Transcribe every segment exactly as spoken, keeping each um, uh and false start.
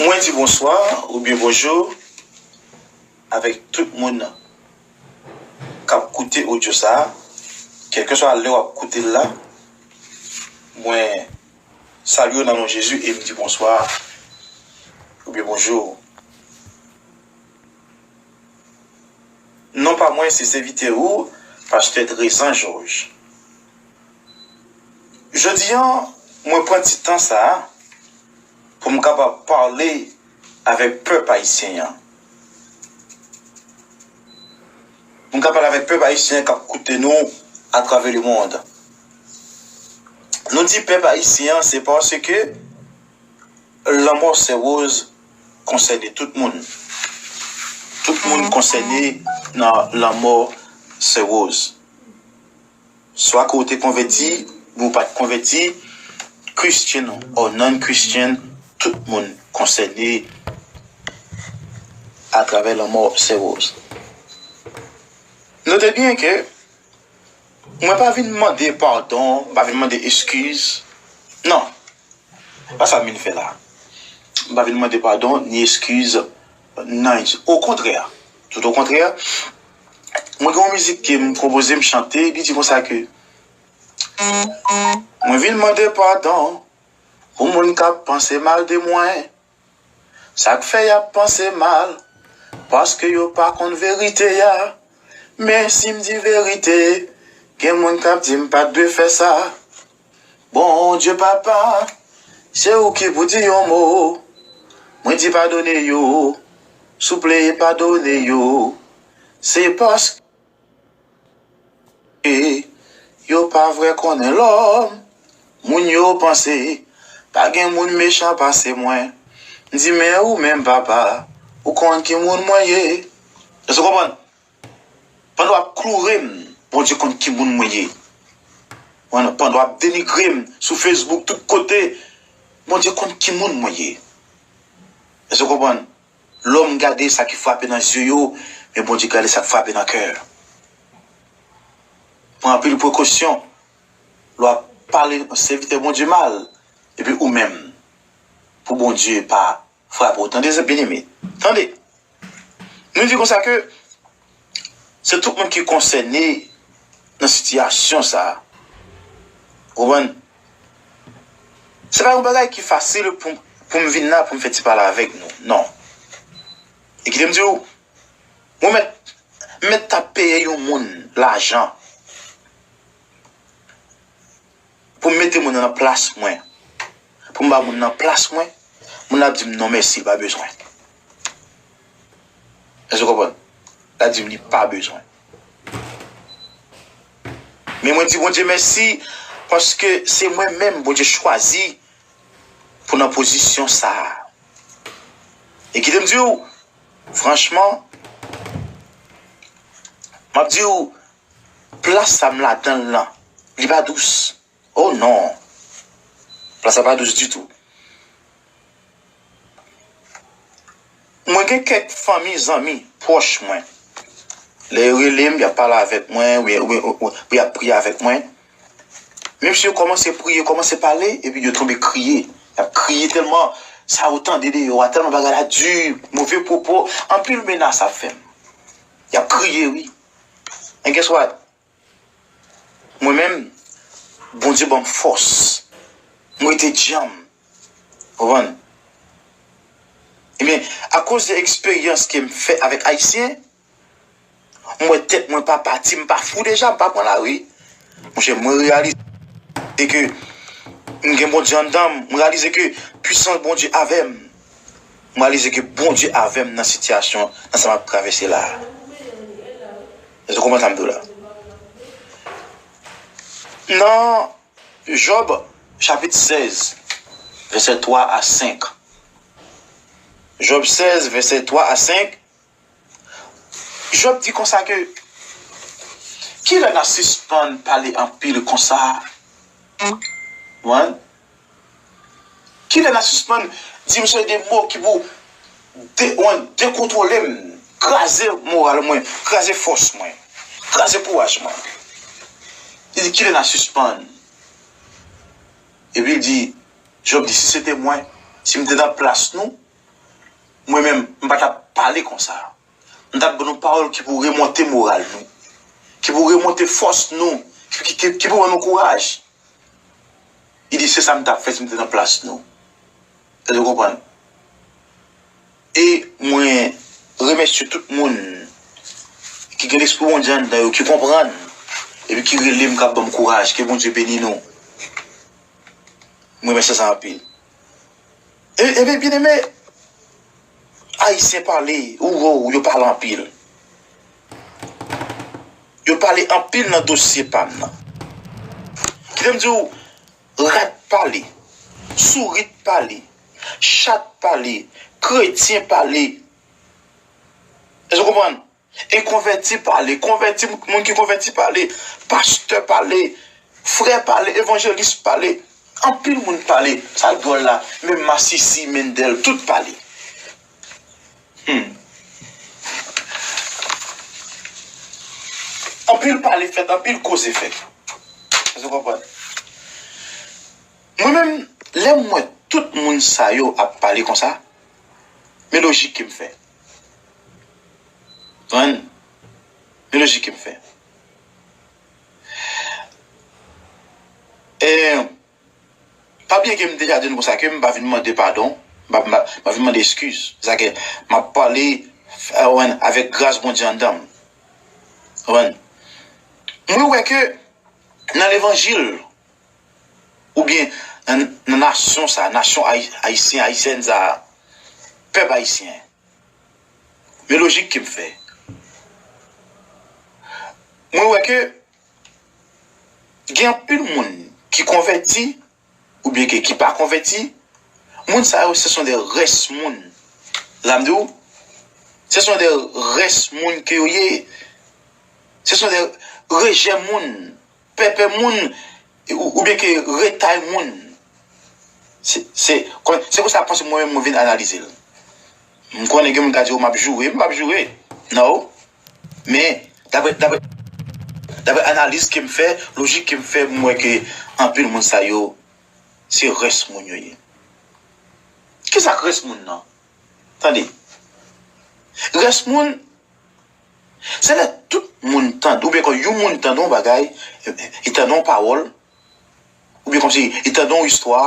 Mwen di bonswa oubyen bonjou avèk tout moun k ap koute odyo sa a, kèlkeswa lè w ap koute l la. Mwen salye w nan non Jezi e m di bonswa oubyen bonjou. Non pa mwen, se sèvitè ou, Pastè Trezan Jòj. Jodi a, mwen pran ti tan sa a pou m kapab pale avèk pèp ayisyen an. Pou m ka pale avèk pèp ayisyen an k ap koute nou atravè lemonn. Nou di pèp ayisyen an, se paske lanmò Sè Rose konsène tout moun. Tout moun konsène nan lanmò Sè Rose. Swa ke w te konvèti, ou pa t konvèti, Christian or non-Christian, tout moun konsène atravè lanmò Sè Rose. Note byen ke mwen pa vin mande padon, m pa vin mande eskiz. Non. Se pa sa m vin fè la. M pa vin mande padon ni eskiz nan. Okontrè, tout okontrè, mwen gen yon mizik ke m konpoze, m chante, li di konsa ke mwen vin mande padon pou moun k ap panse mal de mwen. Sa k fè y ap panse mal, paske yo pa konn verite a. Men si m di verite, gen moun k ap di m pa t dwe fè sa. Bondye papa, se ou ki pou di yon mo. Mwen di padone yo, souple padone yo. Se paske yo pa vrè konnen lòm. Moun yo panse pa gen moun mechan pase mwen. M di men ou menm papa, ou konn ki moun mwen ye. Èske w konprann? Pandan w ap kloure m, Bondye konn ki moun mwen ye. Pandan, pandan w ap denigre m sou Facebook, tout kote, Bondye konn ki moun mwen ye. Èske w konprann? Lòm gade sa ki frape nan zye yo, men Bondye gade sa k frape nan kè. Pran anpil prekosyon lè w ap pale sèvitè Bondye mal, epi ou menm, pou Bondye pa frape w. Tande, byeneme. Tande. Nou di konsa ke se tout moun ki konsène nan sitiyasyon sa a. Ou konprann? Se pa yon bagay ki fasil pou, pou m vin la, pou m fè ti pale avèk nou. Non. E kite m di w, mwen mèt, mèt ta peye yon moun lajan pou m mete moun nan nan plas mwen, pou m ba moun nan plas mwen, moun nan ap di m non mèsi, li pa bezwen. Èske w konprann? L ap di m li pa bezwen. Men mwen di Bondye mèsi, paske se mwen menm Bondye chwazi pou nan pozisyon sa a. E kite m di w, franchman, m ap di w, plas sa m ladan l lan, li pa dous. Oh non! Plas la pa dous ditou. Mwen gen kèk fanmi, zanmi, pwòch mwen. Lè yo rele m, y ap pale avèk mwen, oubyen, oubyen, oubyen, oubyen y ap priye avèk mwen. Menm si yo kòmanse priye, kòmanse pale, epi yo tonbe kriye. Y ap kriye tèlman sa yo tande deyò a, tèlman bagay la di, move pwopo, anpil menas ap fè m. Y ap kriye, wi. And guess what? Mwen menm, Bondye ban m fòs. Mwen rete djanm. Konprann? Ebyen, akoz de eksperyans ke m fè avèk Ayisyen, m wè tèt mwen pa pati, m pa fou deja, m pa pran lari. Monchè, mwen reyalize ke m gen Bondye anndan m, m reyalize ke pwisans Bondye avè m. M reyalize ke Bondye avè m nan sitiyasyon, nan sa m ap travèse la a. Èske w konprann sa m di w la? Nan Jòb, chapit sèz, vèsè twa a senk. Jòb sèz, vèsè twa a senk. Jòb di konsa ke, kilè n a sispann pale anpil konsa? Wi. Kilè n a sispann di m seri de mo ki pou de, wan, dekontwole m, kraze moral mwen, kraze fòs mwen, kraze kouraj mwen? Li di, kilè n a sispann? Epi li di, Jòb di, si se te mwen, si m te nan plas nou, Mwen menm, m pa t ap pale konsa. M t ap ban nou pawòl ki pou remonte moral nou, ki pou remonte fòs nou, ki, ki, ki, ki pou ban nou kouraj. Li di, se sa m t ap fè si m te nan plas nou. Èske w konprann? E mwen remèsye tout moun ki gen lespri Bondye anndan yo, ki konprann, epi ki rele m, k ap ban m kouraj. Ke Bondye beni nou. Mwen remèsye sa anpil. E, ebyen, byeneme, Ayisyen pale, ou wè, yo pale anpil. Yo pale anpil nan dosye pa m nan. Kite m di w, rat pale, sourit pale, chat pale, kretyen pale. Èske w konprann? E konvèti pale, konvèti, moun ki konvèti pale, pastè pale, frè pale, evanjelis pale. Anpil moun pale. Sa dwòl la, menm masisi, Mendel, tout pale. Hmm. Anpil pale fèt, anpil koze fèt. Èske w konprann? Mwen menm, lè m wè tout moun sa yo ap pale konsa, men lojik ke m fè. Konprann? Men lojik ke m fè. E, pa bliye ke m deja di nou konsa ke m pa vin mande padon, m pa, m pa, m pa vin mande eskiz. Se sa ke m ap pale, eh, konprann, avèk gras Bondye anndan m. Konprann? Mwen wè ke nan levanjil, oubyen nan, nan nasyon sa, nasyon ayi-, ayisyen, ayisyèn sa, pèp ayisyen. Men lojik ke m fè. Mwen wè ke gen anpil moun ki konvèti, oubyen ke ki pa konvèti, moun sa yo, se son de rès moun. Sa m di w, se son de rès moun ke yo ye. Se son de rejè moun, pèpè moun, ou, oubyen ke retay moun. Se, se, kon-, se konsa panse mwen menm mwen vin analize l. M konnen gen moun ka di, "Oh, m ap joure." M p ap joure. Non. Men, daprè, daprè, daprè analiz ke m fè, lojik ke m fè, m wè ke anpil moun sa yo, se rès moun yo ye. Kisa k rès moun nan? Tande. Rès moun, se lè tout moun tande, oubyen kon yon moun tande yon bagay, li tande yon pawòl, oubyen kòmsi li tande yon istwa,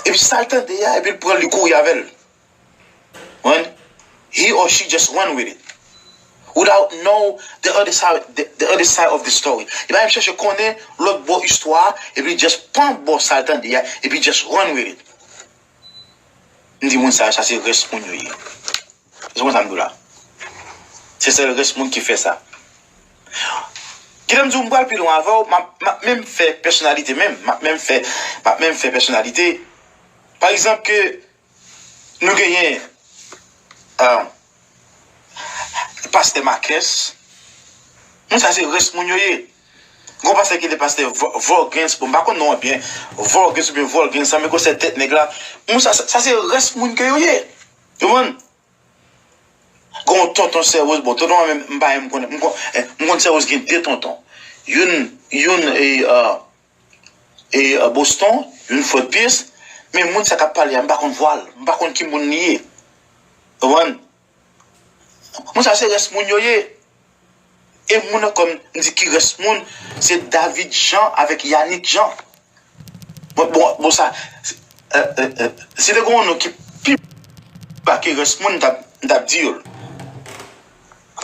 epi sa l tande a, epi l pran l, li kouri avè l. When he or she just run with it. Without know the other side, the, the other side of the story. Li pa menm chèche konnen lòt bò istwa a, epi li just pran bò sa l tande a, epi just run with it. M di moun sa yo, sa se rès moun yo ye. Se konn sa m di w la. Se sèl rès moun ki fè sa. Kite m di w, m pral pi lwen avè w, m ap, m ap menm fè pèsonalite menm, m ap menm fè, m ap menm fè pèsonalite. Pa egzanp, ke nou genyen, ah, pastè Makès. Moun sa se rès moun yo ye. Gon pastè ki rele pastè Vo-, Vorgens, bon, m pa konn non an byen, Vorgens oubyen Volgens, sa, men gwosè tèt nèg la. Moun sa, sa, sa se rès moun ke yo ye. Ou konprann? Gon tonton Sè Woz, bon, tonton an menm, m pa menm konnen, m kon-, eh, m konn Sè Woz gen de tonton. Youn, youn, e, ah, e, ah, Boston, youn Fort Pierce, men moun sa k ap pale a, m pa konn vwa l, m pa konn ki moun li ye. Ou konprann? Moun sa se rès moun yo ye. E moun nan kòm m di ki rès moun, se David Jean avèk Yanick Jean. Bon, bon, bon sa, euh, euh, euh, si te gen yon non ki pi ba ke rès moun, m t ap, m t ap di yo l.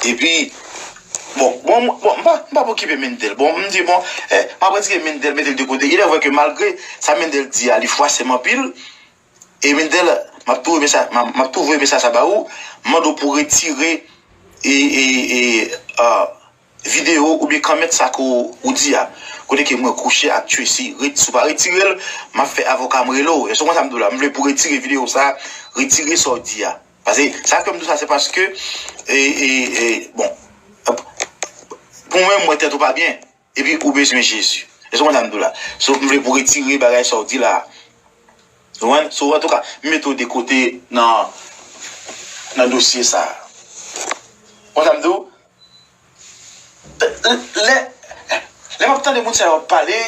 Epi, bon, bon, bon, m pa, m p ap okipe Mendel. Bon, m di, bon, eh, m ap retire Mendel, mete l de kote. Il est vrai ke malgre sa Mendel di a, li fwase m anpil, E Mendel, m ap tou mesaj, m ap, m ap tou voye mesaj sa ba ou, m mande w pou retire, e, e, e, ah, videyo oubyen kòmantè sa ke w, ou di a. Kote ke mwen kouche ak Tracy, ret-, si w pa retire l, m ap fè avoka m rele w. Èske w konn sa m di w la? M vle pou retire videyo sa, retire sa w di a. Paske sa k fè m di w sa, se paske, e, e, e, bon, pou mwen, m wè tèt ou pa byen. Epi ou bezwen Jezi. Èske w konn sa m di w la? So, m vle pou retire bagay sa w di la. Ou konprann? So, antouka, m mete w de kote nan, nan dosye sa a. Konn sa m di w? Lè, lè m ap tande moun sa yo ap pale,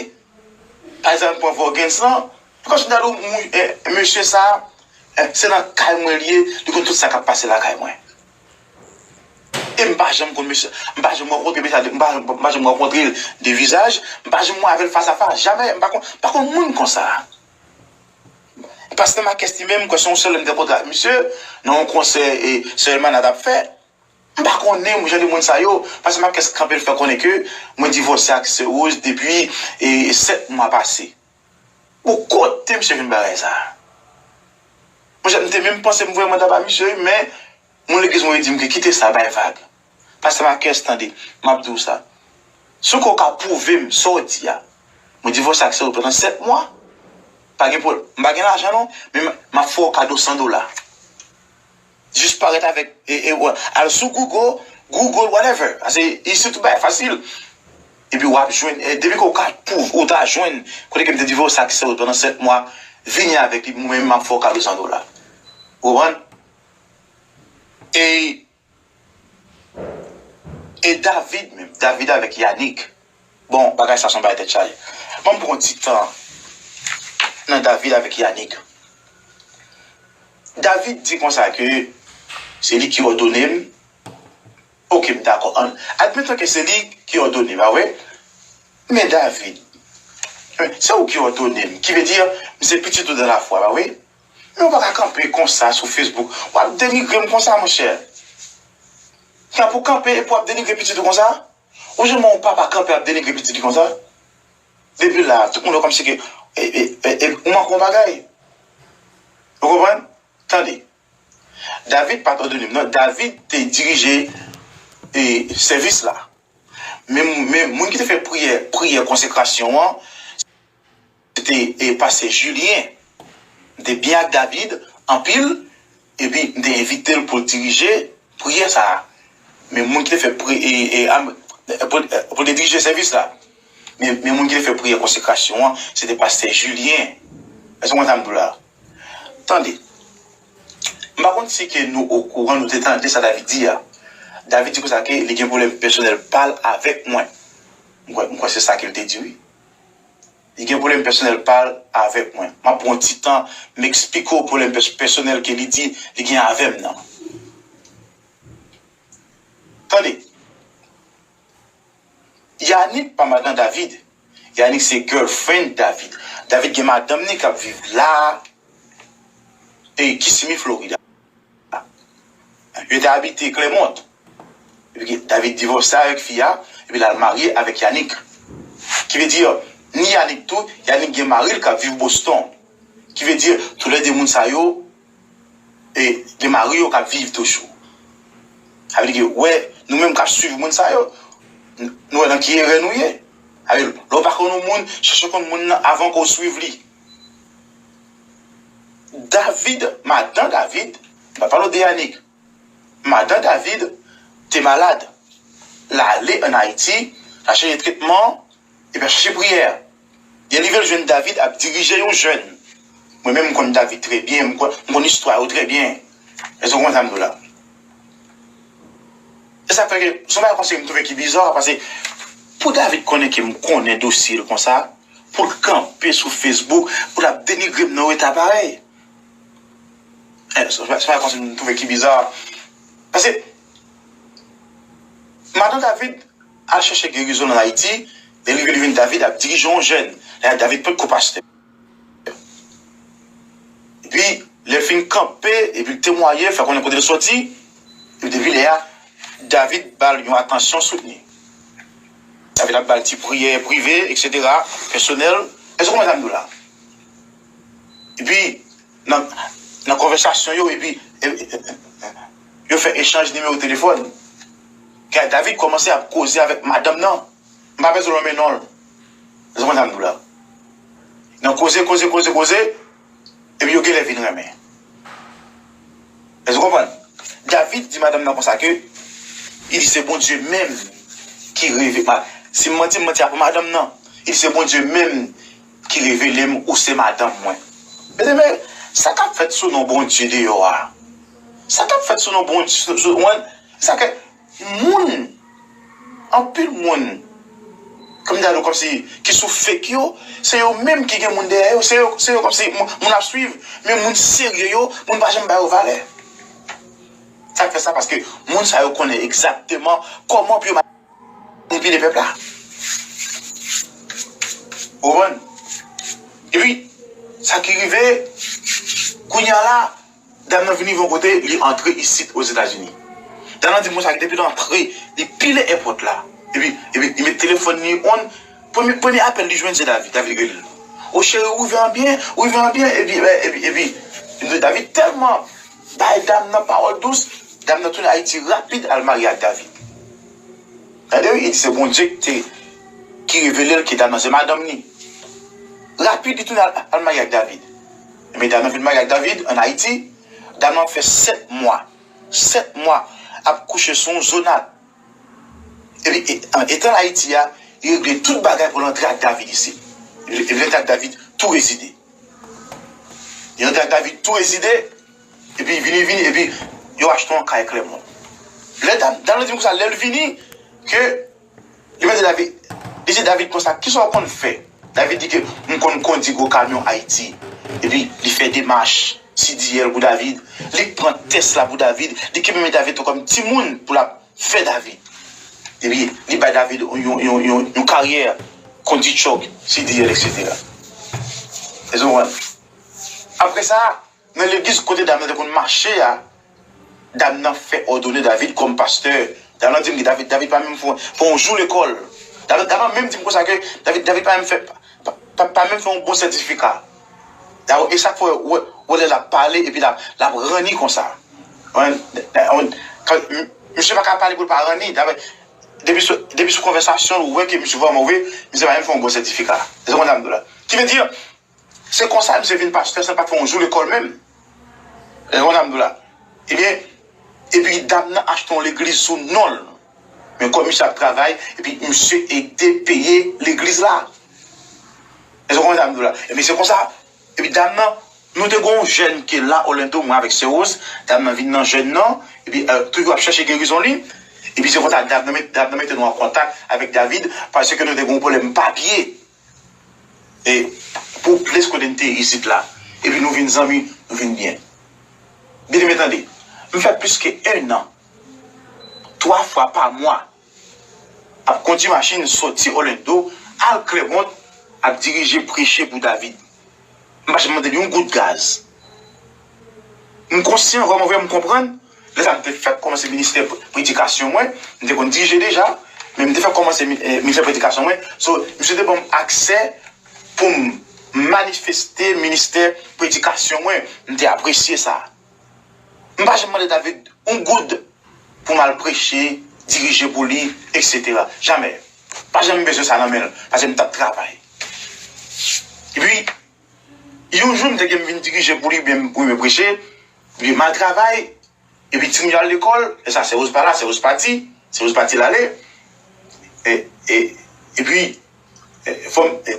pa egzanp, pran Vorgens lan, m konn gade w, mou-, eh, mesye sa a, Eh, se nan kay mwen li ye, li konn tout sa k ap pase lakay mwen. E m pa janm konn mesye, m pa janm rankontre mesye, m pa, m pa janm rankontre l de vizaj, m pa janm wè avè l fas a fas, jamè, m pa konn, m pa konn moun konsa. Pastè Marques li menm, m kwè se yon sèl lè m te rankontre ak misye, nan yon konsè, e, sè Elmana t ap fè. M pa konnen jan de moun sa yo, paske m ap kès kanpe l fè konnen ke mwen divòse ak sè Rose depi, e, sèt mwa pase. Bon, kote misye jwenn bagay sa? Monchè, m te menm panse m voye manda ba misye, wi, men moun legliz mwen yo di m ke kite sa, bay vag. Pastè Marques, tande, m ap di w sa. Si w kwè w ka pwouve m sa w di a, mwen divòse ak sè Rose pandan sèt mwa, pa gen pwoblèm. M pa gen lajan non, men m, m ap fè w kado san dola. Jis parèt avèk, e, e, wè, al sou Google, Google, whatever. Ase, isit tout bagay fasil. Epi w ap jwenn, e, depi ke w ka pwouve, ou ta jwenn, kote ke m te divòse ak sè Rose pandan sèt mwa, vini avèk li, mwen menm m ap fè w kado san dola. Ou konprann? E, e David menm, David avèk Yannick. Bon, bagay sa se yon bagay tèt chaje. Ban m pran yon ti tan nan David avèk Yannick. David di konsa ke se li ki òdone m. Oke, m dakò. An, admeton ke se li ki òdone, pa vre? Men David, se ou ki òdone m, ki vle di, m se pitit ou dan lafwa, pa vre? Men ou pa ka kanpe konsa sou Facebook. W ap denigre m konsa, monchè. Kè pou kanpe epi w ap denigre pitit ou konsa? Ou janm wè yon papa kanpe ap denigre pitit li konsa? Depi la, tout moun wè kòmsi ke, e, e, e, e, ou manke yon bagay. Ou konprann? Tande. David pa t òdone m, non. David te dirije, e, sèvis la. Men, men moun ki te fè priyè, priyè konsekrasyon an, se te, e, pastè Julien. M te byen ak David anpil, epi m te envite l pou l dirije priyè sa a. Men moun ki te fè pri-, e, e, am-, pou, pou l te dirije sèvis la. Men, men moun ki te fè priyè konsekrasyon an, se te pastè Julien. Èske w konn sa m di w la? Tande. M pa konn si ke nou okouran, nou te tande sa David di a. David di konsa ke li gen pwoblèm pèsonèl pa l avèk mwen. M kwè, m kwè se sa ke l te di, wi. Li gen pwoblèm pèsonèl pa l avèk mwen. M ap pran yon ti tan, m eksplike w pwoblèm pès-, pèsonèl ke li di li gen avè m nan. Tande. Yannick pa madan David. Yannick se girlfriend David. David gen madanm ni k ap viv la, e Kissimmee, Florida. Yo te abite Clermont. Epi David divòse avèk fi a, epi l al marye avèk Yannick. Ki vle di, ni Yannick tou, Yannick gen mari l k ap viv Boston. Ki vle di, toulède moun sa yo, e, gen mari yo k ap viv toujou. Sa vle di ke, wè, nou menm k ap swiv moun sa yo, n-, nou wè nan ki erè nou ye. Sa vle di, lè w pa konn yon moun, chèche konn moun nan avan ke w swiv li. David, madan David, m pa pale w de Yannick. Madan David te malad. L ale ann Ayiti, l al chèche tretman, epi l al chèche priyè. Li rive l jwenn David ap dirije yon jèn. Mwen menm, m konn David trè byen, m konn, m konn istwa yo trè byen. Èske w konprann sa m di w la? E sa k fè ke, se yon bagay konsa m twouve ki biza, paske pou David konnen ke m konnen dosye l konsa, pou l kanpe sou Facebook, pou l ap denigre m nan yon eta parèy. Eh, se pa, se pa konsa m twouve ki biza. Paske, madan David al chèche gerizon ann Ayiti, lè l rive, li jwenn David ap dirije yon jèn. Lè a, David potko pastè. Epi, lè l fin kanpe, epi l temwaye, fè konnen kote l sòti, epi depi lè a, David ba l yon atansyon soutni. David ap ba l ti priyè prive, etsetera, pèsonèl. Èske w konprann sa m di w la? Epi, nan, nan konvèsasyon yo, epi, e, e, e, yo fè echanj nimewo telefòn. Kè David kòmanse ap koze avèk madanm nan. M pa bezwen nonmen non l. Èske w konprann sa m di w la? Nan koze, koze, koze, koze, epi yo genlè vin renmen. Èske w konprann? David di madanm nan konsa ke, li di, se Bondye menm ki reve-, ma-, si m manti, m manti apre madanm nan. Li di, se Bondye menm ki revele m ou se madanm mwen. Byeneme, sa k ap fèt sou non Bondye deyò a? Sa k ap fèt sou non Bondye, sou, sou, wè, sa ke moun, anpil moun, kòm ta di w kòmsi, ki sou fake yo, se yo menm ki gen moun dèyè yo, se yo, se yo kòmsi moun, moun ap swiv, men moun serye yo, moun pa janm ba yo valè. Sa k fè sa, paske moun sa yo konnen egzakteman kòman pou yo manipile pèp la. Ou konprann? Epi, sa ki rive, kounye a la, dam nan vin rive yon kote, li antre isit Ozetazini. Dam nan di m konsa, depi l antre, li pile èpòt la. Epi, epi, li met telefòn li on. Premye, premye apèl li jwenn se David. David rele l. O cheri, ou rive an byen? Ou rive an byen? Epi, epi, epi, epi David tèlman bay dam nan pawòl dous, dam nan tounen Ayiti rapid al marye ak David. Tande wi, li di se Bondye ki te, ki revele l ke dam nan se madanm li. Rapid, li tounen al, al marye ak David. Men dam nan vin marye ak David ann Ayiti. Dam nan fè sèt mwa. Sèt mwa ap kouche sou yon zonal. Epi, e, an etan l Ayiti a, li regle tout bagay pou l antre ak David isit. Epi, epi l antre ak David tou rezide. Li antre ak David tou rezide, epi vini, vini, epi yo achte yon kay Clermont. Lè dam, dam nan di m konsa, lè l vini, ke li mande David, li di David konsa, kisa w konn fè? David di ke m konn kondi gwo kamyon Ayiti. Epi li fè demach C D L pou David, li pran tès la pou David, li kenbe men David tou kòm timoun pou l ap fè David. Epi li bay David yon, yon, yon, yon karyè, kondi tchòk, C D L, et cetera. Èske w konprann? Apre sa, nan legliz kote dam nan te konn mache a, dam nan fè òdone David kòm pastè. Dam nan di m ke David, David pa menm fè, fè yon jou lekòl. Dam, dam nan menm di m konsa ke David, David pa menm fè, pa, pa, pa menm fè yon bon sètifika. Dayè, e sa k fè w wè, wè lè l ap pale epi l ap, l ap ranni konsa. Wen, wen, kan, m-, misye pa ka pale pou l pa ranni. Dayè, depi sou, depi sou konvèsasyon l, ou wè ke misye vrèman move, misye pa menm fè yon bon sètifika. Se sa m di w la. Ki vle di, se konsa misye vin pastè san l pa t fè yon jou lekòl menm. Ou konprann sa m di w la? Ebyen, epi dam nan achte yon legliz sou non l. Men kòm misye ap travay, epi misye ede peye legliz la. Ou konprann sa m di w la? Ebyen, se konsa, epi dam nan, nou te gen yon jèn ki la Orlando, mwen avèk Sè Rose, dam nan vin nan jèn nan, epi, euh, toujou ap chèche gerizon li, epi se konsa dam nan met, dam nan mete nou an kontak avèk David, paske nou te gen yon pwoblèm papye. E pou plis kote n te isit la. Epi nou vin zanmi, nou vin byen. Byeneme, tande. M fè plis ke en an, twa fwa pa mwa, ap kondi machin soti Orlando, al Clermont, ap dirije preche pou David. M pa janm mande li yon goud gaz. M konsyan, vrèman vre, m konprann. Lè sa a, m te fèk kòmanse ministè pre-, predikasyon mwen. M te konn dirije deja, men m te fèk kòmanse mi-, eh, ministè predikasyon mwen. So, misye te ban m aksè pou m manifeste ministè predikasyon mwen. M te apresye sa. M pa janm mande David yon goud pou m al preche, dirije pou li, et cetera. Jamè. Pa janm bezwen sa nan men l, paske m t ap travay. Epi, yon jou, m te gen m vin dirije pou li, byen, pou m preche, epi m al travay, epi timoun yo al lekòl, e sa, Sè Rose pa la, Sè Rose pati, Sè Rose pati l ale. E, e, epi, e, fò m, e,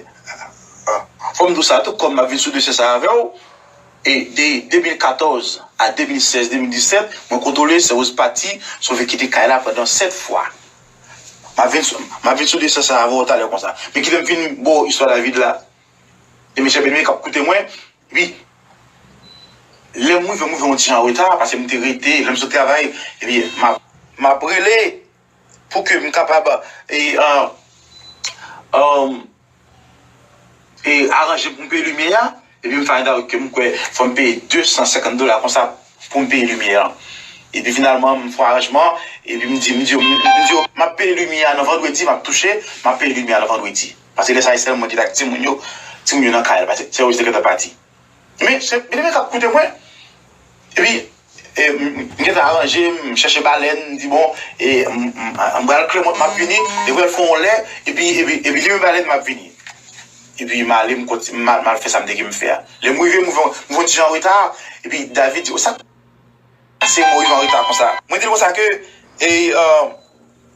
fò m di w sa tou, kòm m ap vin sou dosye sa avè w, e de de mil katòz a de mil sèz, de mil disèt, mwen kontwole Sè Rose pati, sove kite kay la pandan sèt fwa. M ap vin sou, m ap vin sou dosye sa avè w talè konsa. Men kite m fin ba w istwa David la. E mesye byeneme k ap koute mwen, epi lè m rive, m rive yon ti jan an reta, paske m te rete, lè m sot travay, epi m ap, m ap rele pou ke m kapab, e, an, an, e, aranje pou m peye limyè a, epi m find out ke m kwè fò m peye de san senkant dola konsa pou m peye limyè a. Epi finalman, m fè yon aranjman, epi m di, m di, m di yo, m ap peye limyè a nan vandredi, m ap touche, m ap peye limyè a nan vandredi. Paske lè sa a, se sèl mwen ki t ak timoun yo, timoun yo nan kay la, paske Sè Rose te gentan pati. Men, se byeneme k ap koute mwen. Epi, e, m, m gentan aranje, m chèche balèn, m di, bon, e, m, m, m pral Clermont, m ap vini, li pral fè yon lè, epi, epi, epi li menm balèn, m ap vini. Epi m ale, m konti-, m al, m al fè sa m te gen m fè a. Lè m rive, m rive, m rive yon ti jan an reta, epi David di, o, sa k pase m rive an reta konsa? Mwen di l konsa ke, e, e,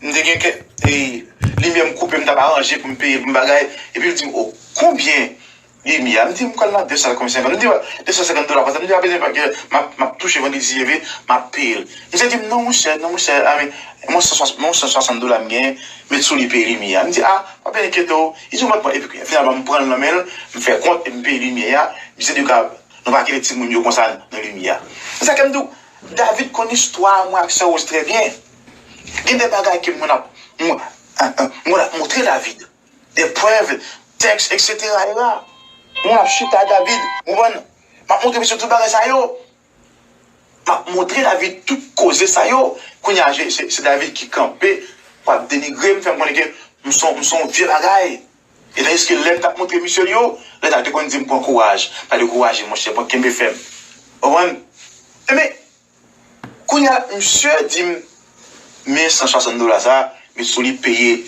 m te gen kèk, e, limyè m koupe, m t ap aranje pou m peye pou m bagay. Epi l di m, o, konbyen, limyè. M di, m pral nan de san senkant, m di, de san senkant dola, konsa, m di, pa bezwen, paske m ap, m ap touche vandredi, epi m ap peye l. Misye di m, non, monchè, non, monchè, a, men, mwen san swasant, mwen san swasant dola m genyen, met sou li peye limyè a. M di, a, pa bezwen enkyete w. Li di, mwen, epi finalman, m pran l nan men l, m fè kont, epi m peye limyè a. Misye di, gad, nou pa kite timoun yo konsa nan limyè a. Se sa ke m di w, David konn istwa mwen ak sè Rose trè byen. Gen de bagay ke mwen ap, mwen, mwen ap montre David. De prèv, tèks, etsetera, era. Mwen ap chita David, ou konprann? M ap montre misye tout bagay sa yo. M ap montre David tout koze sa yo. Kounye a, se, se David ki kanpe pou ap denigre m, fè m konnen ke m se yon, m se yon vye bagay. E tandiske lè m t ap montre misye l yo, lè sa yo te konn di m pran kouraj. Pa dekouraje, monchè, pran kenbe fèm. Ou konprann? Enben, kounye a, misye di m, men san swasant dola sa, met sou li peye,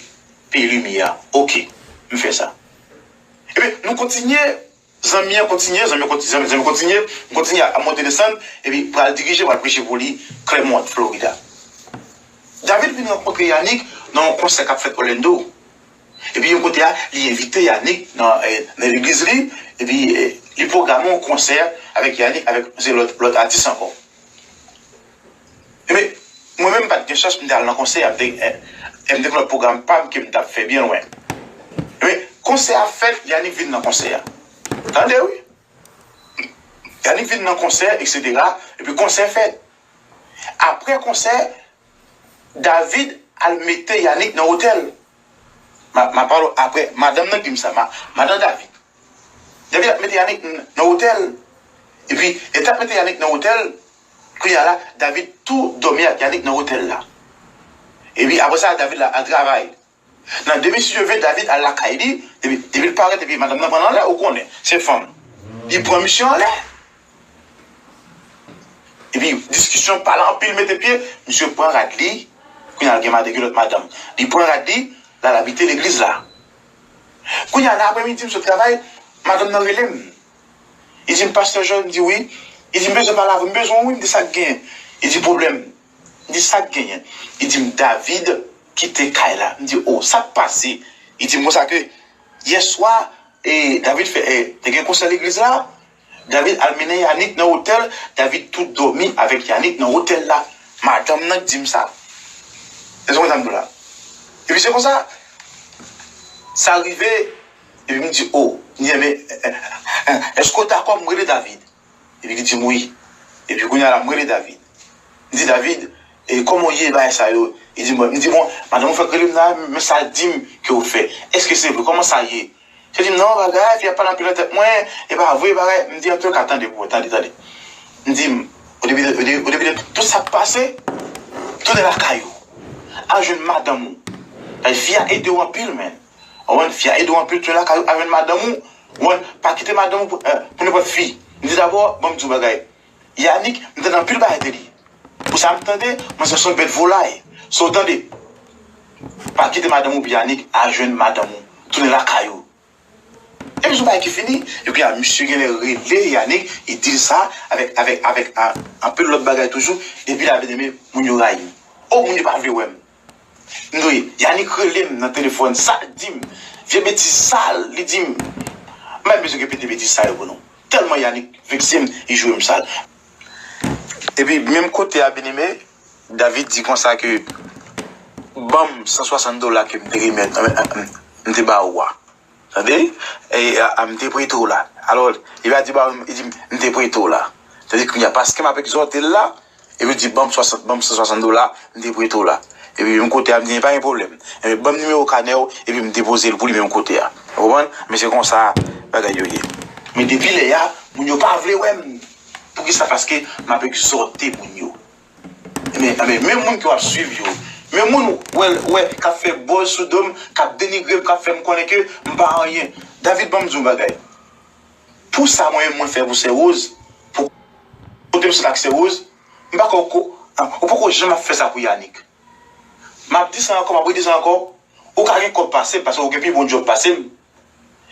peye limyè a. Oke, m fè sa. Epi, nou kontinye, zanmi an kontinye, zanmi an konti-, zanmi, zanmi kontinye, m kontinye ap monte desann, epi pral dirije, pral preche pou li, Clermont, Florida. David vin rankontre Yanick nan yon konsè k ap fèt Orlando. Epi yon kote a, li envite Yanick nan, eh, nan legliz li, epi, eh, li pwograme yon konsè avèk Yanick, avèk se lòt, lòt atis ankò. Epi, mwen menm, m pa t gen chans, m te al nan konsè a, m te, eh, eh, m te gen lòt pwogram pa m ke m t ap fè byen lwen. Epi, konsè a fèt, Yanick vin nan konsè a. Tande, wi. Yanick vin nan konsè, etsetera. Epi konsè fèt. Apre konsè, David al mete Yanick nan otèl. Ma, ma pale w apre, madanm nan di m sa, ma, madanm David. David ap mete Yanick n-, nan otèl. Epi, lè t ap mete Yanick nan otèl, kounye a la, David tou dòmi ak Yanick nan otèl la. Epi, apre sa, David la al travay. Nan demen si Dye vle, David al lakay li, epi, epi l parèt, epi madanm nan pran l anlè, ou konnen, se fanm. Li pran misye anlè. Epi, diskisyon, pale anpil, mete pye, misye pran rad li, kounye a l gen madanm, gen lòt madanm. Li pran rad li, l al abite legliz la. Kounye a, nan apremidi, m sot travay, madanm nan rele m. Li di m, "Pastè Joel," m di, "Wi." Li di, "M bezwen pale avè w." M, "Bezwen w, wi." M di, "Sa k genyen?" Li di, "Pwoblèm." M di, "Sa k genyen?" Li di m, "David kite kay la." M di, "O, sa k pase?" Li di m konsa ke yèswa, e, David fè, e, te gen konsè legliz la. David al mennen Yanick nan otèl. David tou dòmi avèk Yanick nan otèl la. Madanm nan k di m sa. Èske w konprann sa m di w la? Epi se konsa, sa rive, epi m di, "O, m di, men, èske w dakò m rele David?" Epi li di m, "Wi." Epi kounye a la, m rele David. M di, "David, e kòman w ye, bagay sa yo?" Li di m, "Bon." M di, "Bon, madanm ou fèk rele m la, men sa l di m ke w fè. Èske se vre? Kòman sa ye?" Misye di m, "Non, bagay, fi a pale anpil nan tèt mwen, e pa vre, bagay." M di, "Antouka, tande, bro, tande, tande." M di, "O depi de, o de, o depi de tout sa k pase, tounen lakay ou. Al jwenn madanm ou." Bagay, fi a ede w anpil, men. Ou konprann? Fi a ede w anpil, tounen lakay ou, al jwenn madanm ou. Ou konprann? Pa kite madanm ou pou, eh, pou nenpòt fi. M di, "Dabò, ban m di w bagay. Yanick, m tande anpil bagay de li. Pou sa m tande, mwen se yon bèt volay. So, tande, pa kite madanm ou pou Yanick, al jwenn madanm ou. Tounen lakay ou." Epi se yon bagay ki fini, epi a, misye genlè rele Yanick, li di l sa, avèk, avèk, avèk, a, anpil lòt bagay toujou, epi la, byeneme, moun yo rayi m. O, moun yo pa vle wè m. M di, Yanick rele m nan telefòn, sa l di m, vye betiz sal, li di m, m pa bezwen repete betiz sa yo pou nou. Tèlman Yanick vekse m, li joure m sal. Epi, menm kote a, byeneme, David di konsa ke, "Ban m san swasant dola ke m te remèt, m, m, m te ba ou a." Tande? E, a, a, m te prete w la. Alò, li pa di ba ou, li di, "M te prete w la." Tande kounye a, paske m ap egzòte l la, epi l di, "Ban m swasant, ban m san swasant dola, m te prete w la." Epi menm kote a, m di, "Pa gen pwoblèm. Enben, ban m nimewo kanè w, epi m depoze l pou li menm kote a." Ou konprann? Men se konsa bagay yo ye. Men depi lè a, moun yo pa vle wè m. Poukisa? Paske m ap egzòte moun yo. Men, men, men moun ke w ap swiv yo, men moun wè, wè, k ap fè buzz sou do m, k ap denigre m, k ap fè m konnen ke m pa anyen. David, ban m di w yon bagay. Pou sa mwen menm mwen fè pou Sè Rose, pou kote m sot ak Sè Rose, m pa kwè ou ko-, ou poko janm ap fè sa pou Yanick. M ap di sa ankò, m ap redi sa ankò, ou ka gen kòb pase m, paske ou gen pi bon djòb pase m.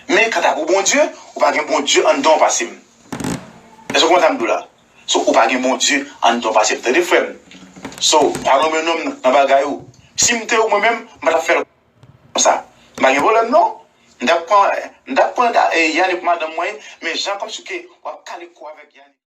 Men kanta pou Bondye, ou pa gen Bondye anndan w pase m. Èske w konprann sa m di w la? So, ou pa gen Bondye anndan w pase m. Tande, frè m. So, pa lonmen non m nan bagay ou. Si m te ou mwen menm, m pa t ap fè l konsa. M pa gen pwoblèm, non. M t ap pran, m t ap pran da, e, Yannick pou madanm mwen, men jan kòmsi ke w ap kale kou avèk Yannick.